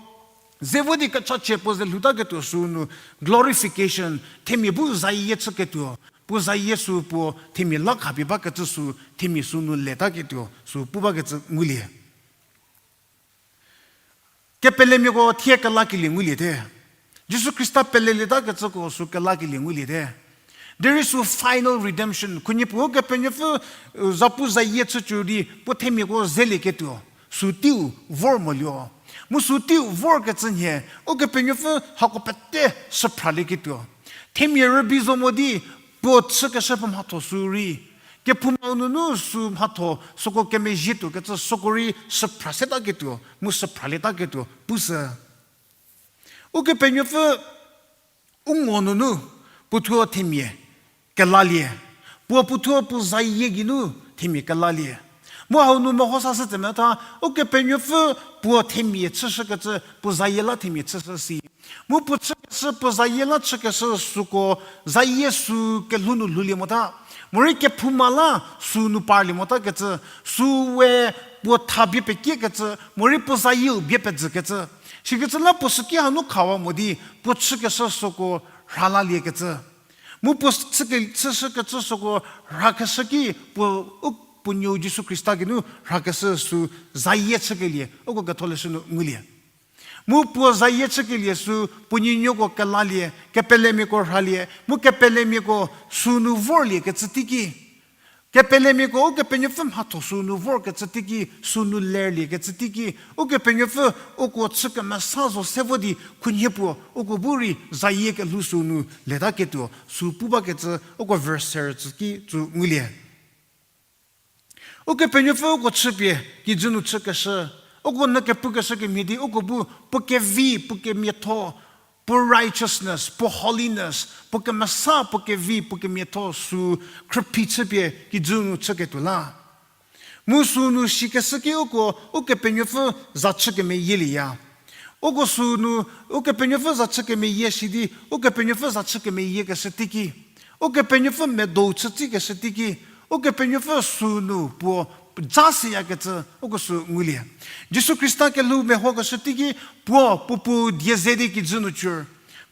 ze vo di kechachie puo ze lhoutaketuo sünu, glorification, themia bu zayie chüketuo, puo zayie sü puo themia la khapie bakecü sü, themia sünu letaketuo sü pu bakecü ngulie. Kepelemiako thie kelakelie ngulie te. Jisu Khrista pelelietakecüko sü kelakelie ngulie te. Derei sü final redemption, khunhie puo Ukepenuopfü, zapu zayie chücü di puo themiako zelieketuo sü teiu vor moluo. Mu sü teiu vorkecü nhie, Ukepenuopfü hako pete süphralieketuo. Themia rübei zo mo di, puo chükeshü puo mhatho sü rei, kephoumau nunu sü mhatho süko kemezhie tuokecü süko rei süphra setaketuo mu süphralietaketuo pushü. Ukepenuopfü u ngo nunu puothuo themia kelalie. Puo puothuo puo zayie geinu themia kelalie. Mu hau nu meho sashü tsemetha, Ukepenuopfü puo themia chüshükecü, puo zayie la themia chüshü si. Mu puo chükeshü, puo zayie la chükeshü süko, zayie sü kelhou nu lhoulie mota. Morei kephouma la sünu parlie motakecü, sü we puo tha bie pekiekecü, morei puo zayieu bie pejükecü. Sikecü la puo süki hanu khawa mo di, puo chükeshü süko rhalaliekecü. Mu puo chüke-, chüshükecü süko rhakeshü ki puo u, puo nuou Jisu Khrista geinu rhakeshü sü zayie chükelie, uko ketholeshü nu ngulie. Mu puo zayie chükelie sü puo nuonuoko kelalie, kepelemiako rhalie, mu kepelemiako sünu vorliekecü teiki. Kepelemiako Ukepenuopfü mhatho sünu vorkecü teiki, sünu lerliekecü teiki. Ukepenuopfü uko chü kemesa zo se vo di khunhie puo uko bu rei zayie kelhou sünu letaketuo sü pu bakecü uko verse ser tsü ki tsü ngulie. Ukepenuopfü uko chüpie kijü nu chükeshü, uko nyü kepukeshü kemhie di uko bu puo kevi, puo kemiatho, puo righteousness, puo holiness, puo kemesa, puo kevi, puo kemiatho sü khrüphi chüpie kijü nu chüketuo la. Mu sünu shikeshü ki uko Ukepenuopfü za chü kemeyielieya. Uko sünu Ukepenuopfü za chü kemeyie shi di Ukepenuopfü za chü kemeyiekeshü teiki, Ukepenuopfü medou chütsikeshü teiki, Ukepenuopfü sünu puo ja seyakecü uko sü ngulie. Jisu Khrista kelhou mehokeshü teiki puo puo puo die ze di kijü nu cür.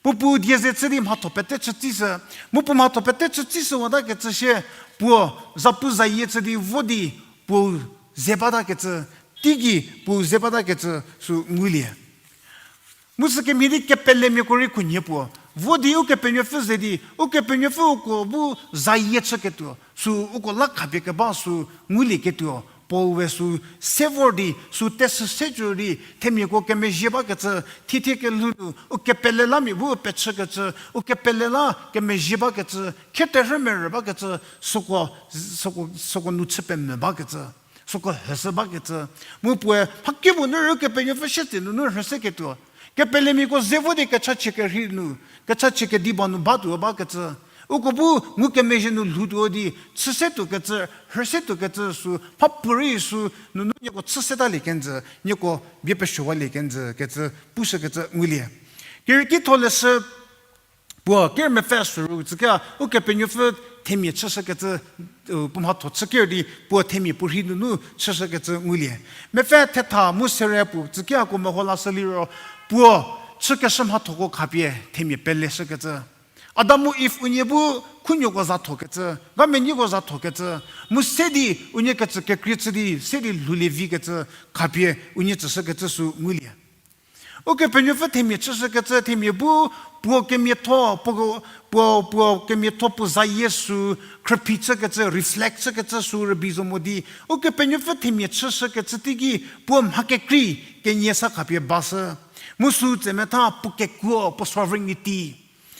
Puo puo die ze chü di mhatho pete chütsishü. Mu puo mhatho pete chütsishüwatakecü sie puo zapu zayie chü di vo di puo ze batakecü, teigei puo ze batakecü sü ngulie. Mu sükemhie di kepelemiako rei khunhie puo vo di Ukepenuopfü ze di Ukepenuopfü uko bu zayie chüketuo sü uko la khapie keba sü ngulieketuo Paul we sü se vor di sü teshü se cü di themiako kemezhie bakecü, thithie kelhou nu u kepele la mia bu pechükecü, u kepele la kemezhie bakecü, khie terhü merü bakecü, süko, süko, süko nu chü pemvü bakecü, süko hüshü bakecü. Mu puoe mhakipuo nu rei Ukepenuopfü sietse nunu rhüseketuo, kepelemiako ze vo di kechachie kerhei nu, kechachie kediba nu batuo bakecü, uko bu ngukemezhie nu lhoutuo di chüsetuokecü, rhüsetuokecü sü mhapuorei sü nunu nieko chüsetalie kenjü, nieko bie pesuowalie kenjü kecü pushükecü ngulie. Kerieki tholeshü puo ker mepfü süru tsükia Ukepenuopfü themia chüshükecü, puo mhatho chüker di puo themia puorhei nunu chüshükecü ngulie. Mepfü thetha mu sere puo tsükiako meho lashü liro puo chükeshü mhathoko khapie themia peleshükecü. Adam mu Iv unie bu khunuoko za thokecü, gamenyiko za thokecü, mu se di unie kecü kekrie chü di se di lhoulie vikecü khapie unie tsüshükecü sü ngulie. Ukepenuopfü themia chüshükecü themia bu puo kemiatho, puo, puo, puo kemiatho puo zayie sü khrüphi chükecü, reflect chükecü sü rübei zo mo di, Ukepenuopfü themia chüshükecü teiki puo mha kekrei kenie sa khapie bashü. Mu sü tsemetha puo kekuo, puo sovereignty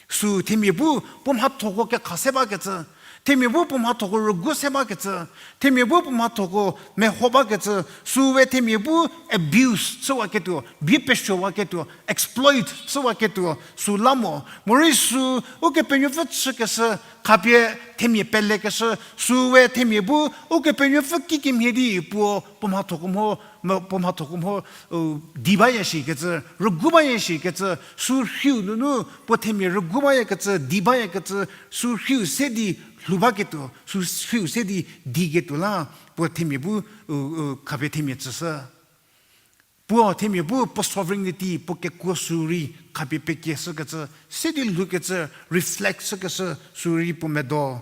sü themia bu puo mhathoko kekha se bakecü. Themia bu puo mhathoko rügu se bakecü, themia bu puo mhathoko meho bakecü, süu we themia bu abuse chüwaketuo, bie pesuowaketuo, exploit chüwaketuo, süu la mo. Morei süu Ukepenuopfü chükeshü, khapie themia pelekeshü, süu we themia bu Ukepenuopfü kikemhie di puo, puo mhathoko mho, puo mhathoko mho, di baya shikecü, rügu baya shikecü, süu rhiu nunu puo themia rügu bayakecü, di bayakecü, süu rhiu se di lhou baketuo, süu rhiu se di diketuo la, puo themia bu, khapie themia tsüshü. Puo themia bu puo sovereignty, puo kekuo süu rei khapie pekieshükecü, se di lhoukecü, reflect chükeshü, süu rei puo medo.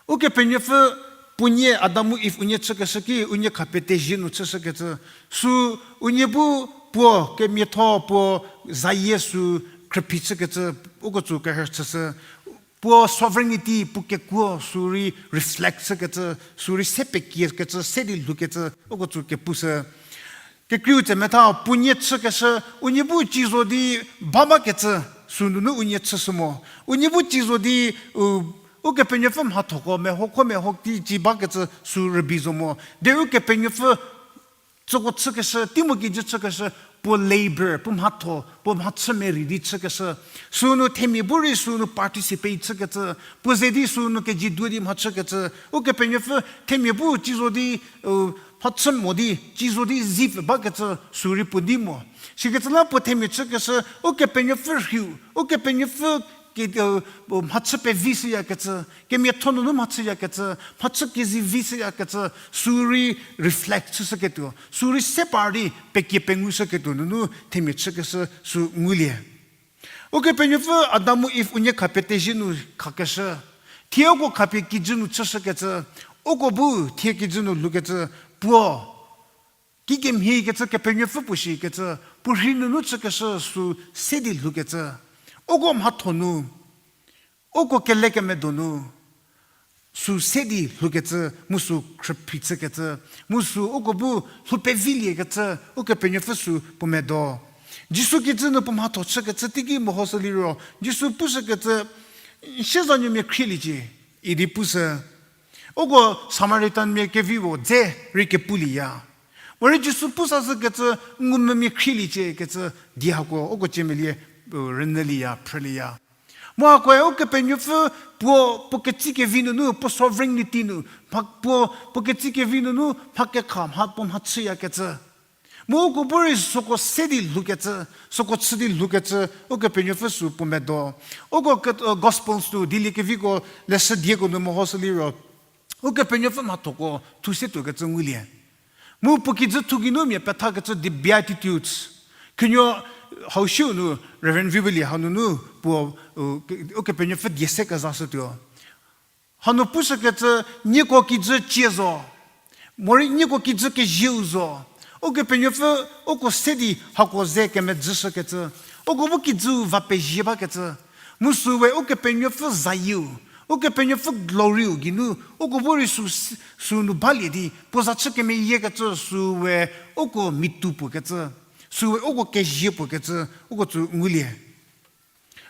Ukepenuopfü puo nie Adam mu Eve unie chükeshü ki unie khapie tezie nu chüshükecü, süu unie bu puo kemiatho puo zayie süu khrüphi chükecü, uko tsü kehe chüshü. Puo sovereignty, puo kekuo süu rei reflect chükecü, süu rei se pekiekecü, se di lhoukecü, uko tsü kepushü. Kekreiu tsemetha puo nie chükeshü, unie bu ci zo di ba bakecü, süu nunu unie chüshü mo. Unie bu ci zo di, u, Ukepenuopfü mhathoko mehokho meho di ci bakecü süu rübei zo mo. Derei Ukepenuopfü tsüko chükeshü, tei mo kijü chükeshü, puo labor, puo mhatho, puo mhachü merei di chükeshü. Süu nu themia bu rei süu nu participate chükecü, puo ze di süu nu keji duo di mhachükecü. Ukepenuopfü themia bu ci zo di, mhachü mo di, ci zo di zipfü bakecü süu rei puo di mo. Sikecü la puo themia chükeshü, Ukepenuopfü rhiu, Ukepenuopfü mhachü pevi shüyakecü, kemiatho nunu mhachüyakecü, mhachü kezivi shüyakecü, süu rei reflect chüshüketuo, süu rei se par di pekie pengushüketuo nunu themia chükeshü süu ngulie. Ukepenuopfü Adam mu Eve unie khapie tezie nu khakeshü, thie uko khapie kijü nu chüshükecü, uko bu thie kijü nu lhoukecü, puo kikemhiekecü Kepenuopfü puo shikecü, puo rhei nunu chükeshü süu se di lhoukecü, uko mhatho nu, uko kelekemedo nu, süu se di lhoukecü, mu süu khrüphi chükecü, mu süu uko bu lhou peviliekecü, Ukepenuopfü süu puo medo. Jisu kijü nu puo mhatho chükecü teiki mehoshü liro, Jisu pushükecü, siezanyumia khrieliecie, idi pushü. Uko Samaritanmia kevi puo dze rei kepulieya. Morei Jisu pusashükecü, ngumvümia khrieliecie kecü di hako uko ciemelie, rünyülieya, phrülieya. Mu hakoe Ukepenuopfü puo, puo ketsi kevi nunu, puo sovereignty nu, mha, puo, puo ketsi kevi nunu mha kekha, mha puo mhachüyakecü. Mu uko bu rei süko se di lhoukecü, süko chü di lhoukecü, Ukepenuopfü süu puo medo. Uko ke, Gospels nu, dieliekeviko leshü dieko nu mehoshü liro, Ukepenuopfü mhathoko thu se tuokecü ngulie. Mu puo kijü thu geinu mia pethakecü the Beatitudes. Khenuo hau shiu nu Reverend Vibeli hanunu puo, Ukepenuopfü die se kezashütuo. Hanu pushükecü, nieko kijü cie zo. Morei nieko kijü kezieu zo. Ukepenuopfü uko se di hako ze kemedzüshükecü. Uko bu kijüu va pezie bakecü. Mu süu we Ukepenuopfü zayieu, Ukepenuopfü gloryu geinu, uko bu rei süu, süu nu balie di puo za chü kemeyiekecü süu we uko mitu puokecü, süu we uko kezie puokecü, uko tsü ngulie.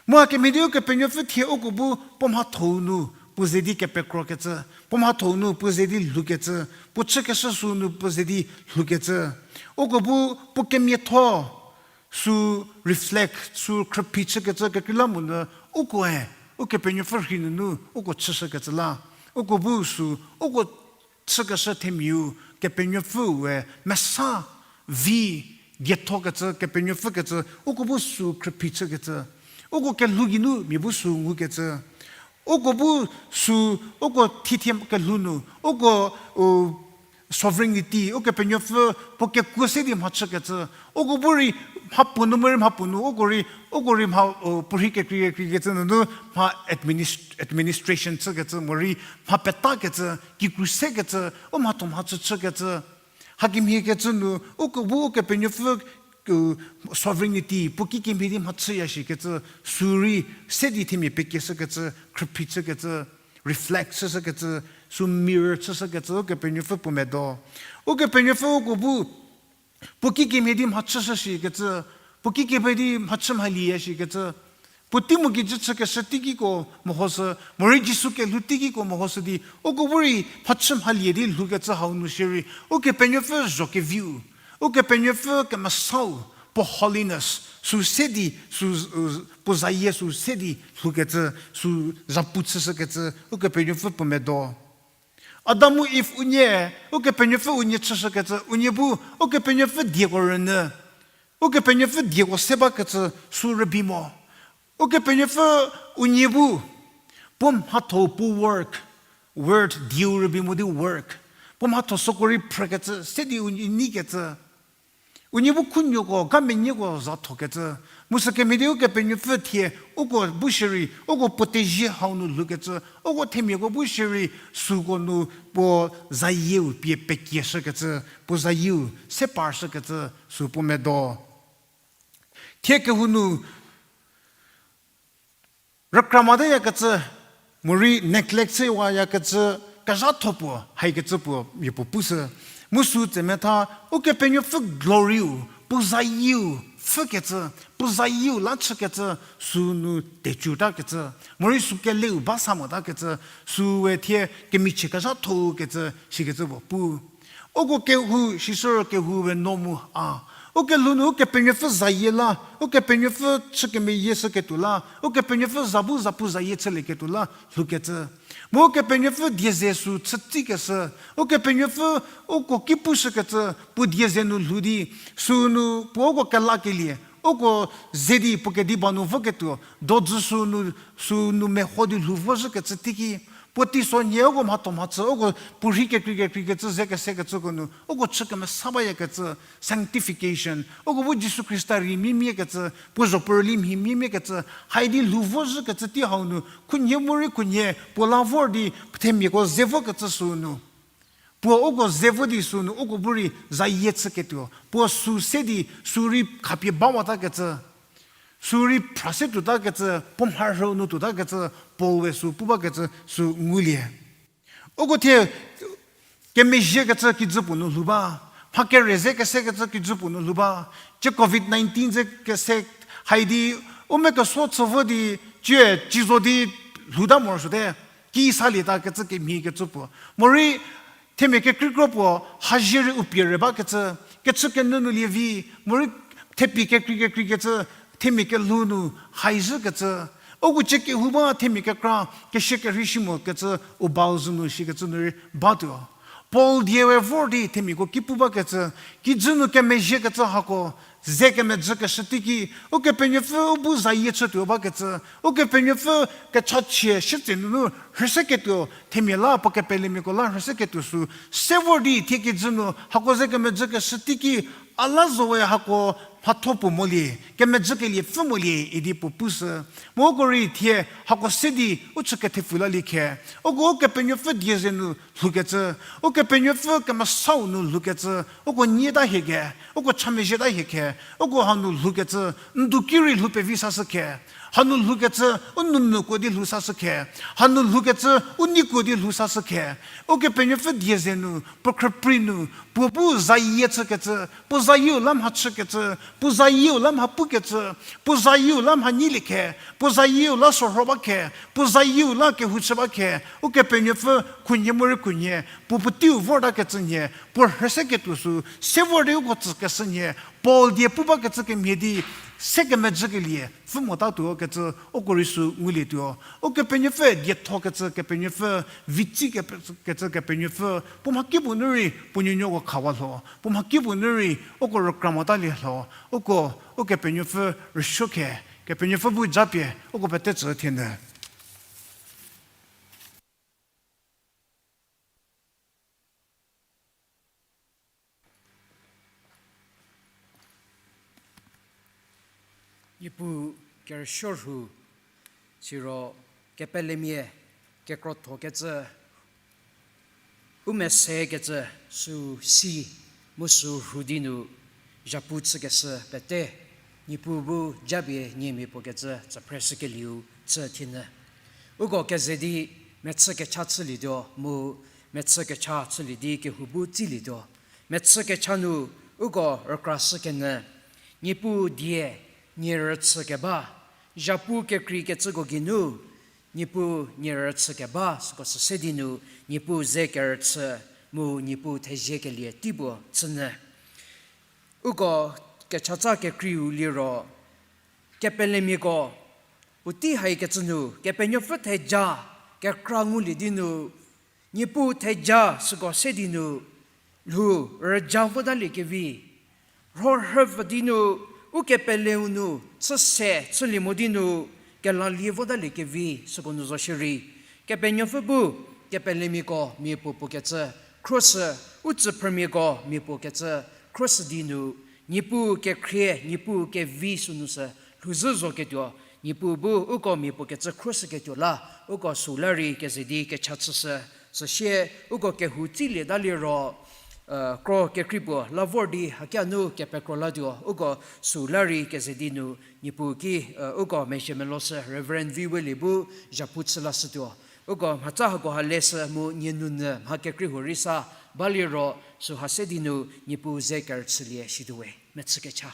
Mu hakemhie di Ukepenuopfü thie uko bu puo mhathou nu puo ze di kepekrokecü, puo mhathou nu puo ze di lhoukecü, puo chükeshü süu nu puo ze di lhoukecü. Uko bu puo kemiatho süu reflect, süu khrüphi chükecü kekreilamonyü ukoe Ukepenuopfü rhei nunu uko chüshükecü la. Uko bu süu, uko chükeshü themiau, Kepenuopfüe mesa vi diethokecü, Kepenuopfü kecü, uko bu süu khrüphi chükecü. Uko kelhou geinu mia bu süu ngukecü. Uko bu süu, uko thithie kelhou nu, uko, u, sovereignty, Ukepenuopfü puo kekuo se di mhachükecü. Uko bu rei mhapuo nu, morei mhapuo nu, uko rei, uko rei mha, u, puorhi kekrei kekreikecü nunu mha administ-, administration chükecü, morei mha petakecü, kikru sekecü, u mhatho mhachü chükecü. Hakemhiekecü nu, uko bu Ukepenuopfü, u, sovereignty, puo kikemhie di mhachüya shikecü, süu rei se di themia pekieshükecü, khrüphi chükecü, reflect chüshükecü, süu mirror chüshükecü, Ukepenuopfü puo medo. Ukepenuopfü uko bu, puo kikemhie di mhachüshü shikecü, puo kikemhie di mhachü mhalieya shikecü, Puotei mu kijü chükeshü teikiko mehoshü, morei Jisu kelhou teikiko mehoshü di, uko bu rei mhachü mhalie di lhoukecü hau nu shierei, Ukepenuopfü zho keviu, Ukepenuopfü kemesau, puo holiness, sü se di, sü, puo zayie sü se di lhoukecü, sü zhapu chüshükecü, Ukepenuopfü puo medo. Adam mu Iv unie, Ukepenuopfü unie chüshükecü, unie bu, Ukepenuopfü dieko rünyü, Ukepenuopfü dieko se bakecü, sü rübei mo. Ukepenuopfü unie bu, puo mhatho puo work, word dieu rübei mo di work. Puo mhatho süko rei phrükecü, se di unie neikecü. Unie bu khunuoko, ga menuoko za thokecü. Mu sükemhie di Ukepenuopfü thie, uko bu shierei, uko puo tezie hau nu lhoukecü, uko themiako bu shierei, süko nu puo zayieu pie pekieshükecü, puo zayieu se parshükecü, sü puo medo. Thie kehou nu, rükra motayakecü, morei neglect chüwayakecü, kezhatho puo, haikecü puo, mia puo pushü. Mu sü tsemetha, Ukepenuopfü gloryu, puo zayieu pfhükecü, puo zayieu la chükecü, sü nu tecutakecü, morei sü keleu ba sa motakecü, süe thie kemichie kezhatho kecü, sikecü puo pu. Uko kehou, sisü kehou we no mu a. Ukelhou nu Ukepenuopfü zayie la, Ukepenuopfü chü kemeyieshüketuo la, Ukepenuopfü za bu zapu zayie chülieketuo la lhoukecü. Mu Ukepenuopfü die ze sü chütsikeshü, Ukepenuopfü uko ki pushükecü, puo die ze nu lhou di, sü nu puo uko kelakelie, uko ze di puo kediba nu voketuo, dojü sü nu, sü nu meho di lhou vozhükecü teiki, puo teisonhie uko mhatho mhachü, uko puo rhei kekrei kekreikecü ze kesekecüko nu, uko chü kemesa bayakecü, sanctification, uko bu Jisu Khrista rei miemiekecü, puo zho puo rüli mhi miemiekecü, haidi lhou vozhükecü tei hau nu, khunhie morei khunhie, puo la vor di, themiako ze vokecü sü nu. Puo uko ze vo di sü nu, uko bu rei zayie chüketuo, puo sü se di, sü rei khapie bawatakecü. Sü rei phra se tuotakecü, puo mharhüu nu tuotakecü, Paul we sü pu bakecü sü ngulie. Uko thie kemezhiekecü kijü puo nu lhou ba, mha kere ze kesekecü kijü puo nu lhou ba, thie covid nineteen ze kese, haidi, u mekeso chü vo di, thie, ci zo di lhouta morosuote, ki salie takecü kemhiekecü puo. Morei, themia kekreikro puo, hazie rei u pie re bakecü, kechü kenyü nu lievi, morei, thepie kekrei kekreikecü, themia kelhou nu, haizhükecü. Uko cie kehou ba themia kekra, kesie kerhei shi mokecü, u bau zhü nu shikecü nu rei batuo. Paul die we vor di themiako ki pu bakecü, kijü nu kemezhiekecü hako, ze kemejükeshü teiki, Ukepenuopfü u bu zayie chütuo bakecü, Ukepenuopfü kechachie shütse nunu rhüseketuo, themia la puo kepelemiako la rhüseketuo sü, se vor di thie kijü nu hako ze kemejükeshü teiki, a la zowe hako mhatho puo molie, kemejükelie pfü molie idi puo pushü. Mu uko rei thie hako se di u chü kethepfu lalie khe. Uko Ukepenuopfü die ze nu lhoukecü, Ukepenuopfü kemesau nu lhoukecü, uko nyieta hie khe, uko chamezhieta hie khe, uko hanu lhoukecü, n du ki rei lhou pevi sashü khe, hanu lhoukecü, u nou mvüko di lhou sashü khe, hanu lhoukecü, u neiko di lhou sashü khe, Ukepenuopfü die ze nu, puo khrüprei nu, puo bu zayie chükecü, puo zayieu la mha chükecü, puo zayieu la mha pukecü, puo zayieu la mha nyilie khe, puo zayieu la sorho ba khe, puo zayieu la kehou chü ba khe, Ukepenuopfü khunhie morei khunhie, puo puoteiu vortakecü nhie, puo rhüseketuo sü, se vor di uko tsükeshü nhie, Paul die pu bakecü kemhie di, se kemejükelie pfü motatuo kecü, uko rei sü ngulietuo. Ukepenuopfü diethokecü Kepenuopfü, vitsi kecü Kepenuopfü, puo mhakipuo nu rei puo nuonuoko khawa lho, puo mhakipuo nu rei uko rükra motalie lho, uko, Ukepenuopfü rüsuo khe, Kepenuopfü bu japie uko pete tsü thienyü. Niepuu kerüsuo rhu, siro kepelemia kekrothokecü, u mesekecü sü si, mu sü rhu di nu zhapu chükeshü pete, Niepuu bu japie niemia puo kecü tsüphreshükelieu chü thienyü. Uko keze di mechü kecha chülietuo, mu mechü kecha chülie di kehou bu tsilietuo. Mechü kecha nu uko rükrashükenyü, Niepuu die nie rüchü keba, zhapu kekreikecüko geinu, Niepuu nie rüchü keba süko süse di nu, Niepuu ze kerüchü mu Niepuu theziekelie tei puo chünyü. Uko kechatsa kekreiu liro, kepelemiako, puotei haikecü nu, Kepenuopfü theja kekra ngulie di nu, Niepuu theja süko se di nu, lhou rüja votaliekevi, rhorhüpfü di nu, ukepeleu nu, chüse chülie mo di nu, kelalie votaliekevi, süko nu zo shierei, Kepenuopfü bu, kepelemiako mia puo puo kecü, khroshü, u tsüphrümiako mia puo kecü, khroshü di nu, Niepuu kekhrie, Niepuu kevi sünu sü, lhouzhü zoketuo, Niepuu bu uko mia puo kecü khroshüketuo la, uko süla rei keze di kecha chüshü, süsie uko kehou tsilieta liro, kro kekrei puo la vor di hakia nu kepekro latuo, uko süla rei keze di nu, Niepuu ki, uko mezhie meloshü Reverend Viwelie bu zhapu chü lashütuo. Uko mhatsa hako ha leshü mu nie nunyü mha kekrei huo rei sa baliro süha se di nu Niepuu ze kerüchülie shituo we. Mechükecha.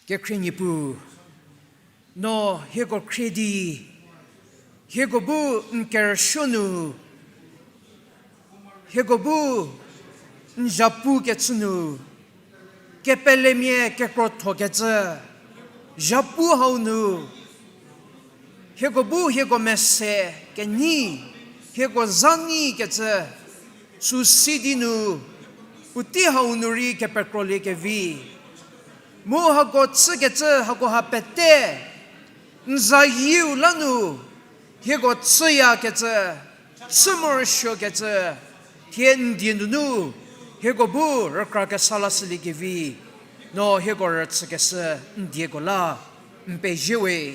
Kekhrie Niepuu, no hieko khrie di, hieko bu n kerüsuo nu, hieko bu n zhapu kechü nu, kepelemia kekrothokecü, zhapu hau nu, hieko bu hieko mese kenyi, hieko za nyikecü, süsi di nu, puotei hau nu rei kepekroliekevi. Mu hako chükecü, hako ha pete, n zayieu la nu, hieko chüyakecü, chü morosuokecü, thie n die nunu, hieko bu rükra kesa lashüliekevi, no hieko rüchükeshü n dieko la, n pezie we.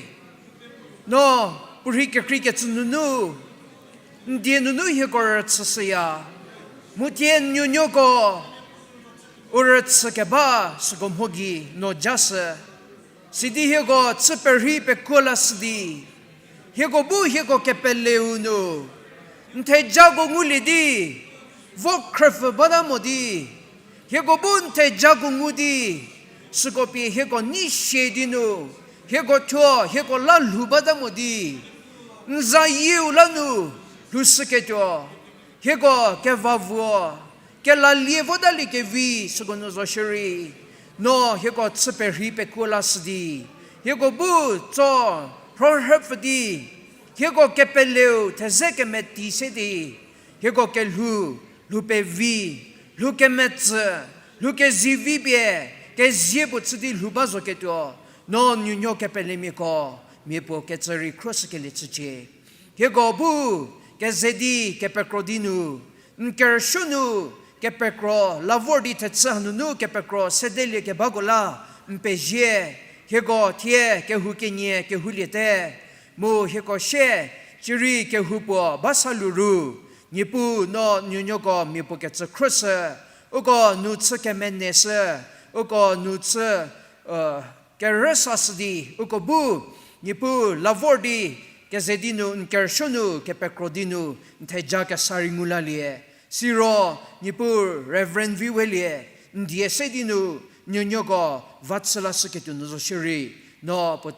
No, puorhi kekreikecü nunu, n die nunu hieko rüchüshüya, mu thie n nuonuoko, u rüchü keba süko mho gei no jashü. Sidi hieko chü perhei pekuo lashü di, hieko bu hieko kepeleu nu, n thejako ngulie di, vo khrüpfü bata mo di, hieko bu n thejako ngu di, süko pie hieko nei sie di nu, hieko thuo hieko la lhou bata mo di, n zayieu la nu lhoushüketuo, hieko kevavuo, kelalie votaliekevi süko nu zo shierei, no hieko chü perhei pekuo lashü di, hieko bu tso rhorhüpfü di, hieko kepeleu theze kemeti se di, hieko kelhou, lhou pevi, lhou kemetsü, lhou kezivi pie, kezie puo chü di lhou ba zoketuo, no nuonuo kepelemiako mia puo kecü rei khroshükelie chücie. Hieko bu keze di kepekro di nu, n kerüsuo nu kepekro la vor di thechü hanunu kepekro sedelie kebako la n pezie. Hieko thie kehou kenie kehouliete, mu hieko sie, cierei kehou puo ba salu ru, Niepuu no nuonuoko mia puo kecü khroshü, uko nu chü kemeneshü, uko nu chü kerüsashü di uko bu, Niepuu la vor di keze di nu n kerüsuo nu kepekro di nu n theja kesa rei ngu lalie. Siro Niepuu Reverend Viwelie n die se di nu nuonuoko va chü lashüketuo nu zo shierei, no puo,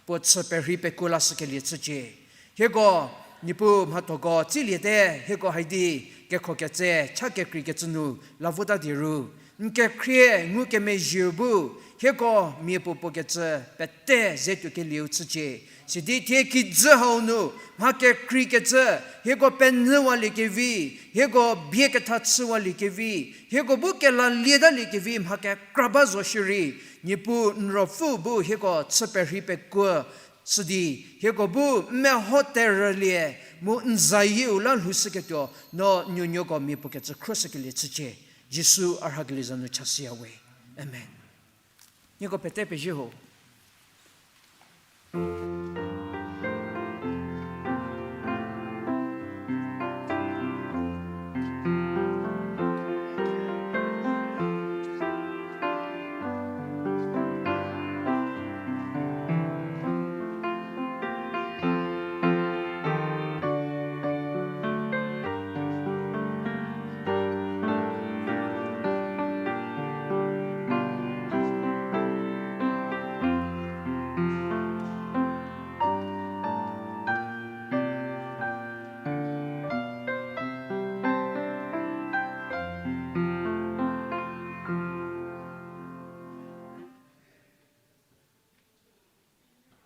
puo chü perhei pekuo lashükelie chücie. Hieko, Niepuu mhathoko tsiliete, hieko hai di kekhoketse cha kekreikecü nu la vota di ru, n kekhrie ngukemezhieu bu, hieko mia puo puo kecü pete ze tuokelieu chücie. Sidi thie kijü hau nu mha kekreikecü, hieko penyüwaliekevi, hieko bie ketha chüwaliekevi, hieko bu kelalieta liekevi mha kekra ba zo shierei, Niepuu n Ruopfü bu hieko chü perhei pekuo shü di, hieko bu n meho terhülie, mu n zayieu la lhoushüketuo, no nuonuoko mia puo kecü khroshükelie chücie. Jisu a rhakelie za nu chashüya we. Amen. Nieko pete pezie ho.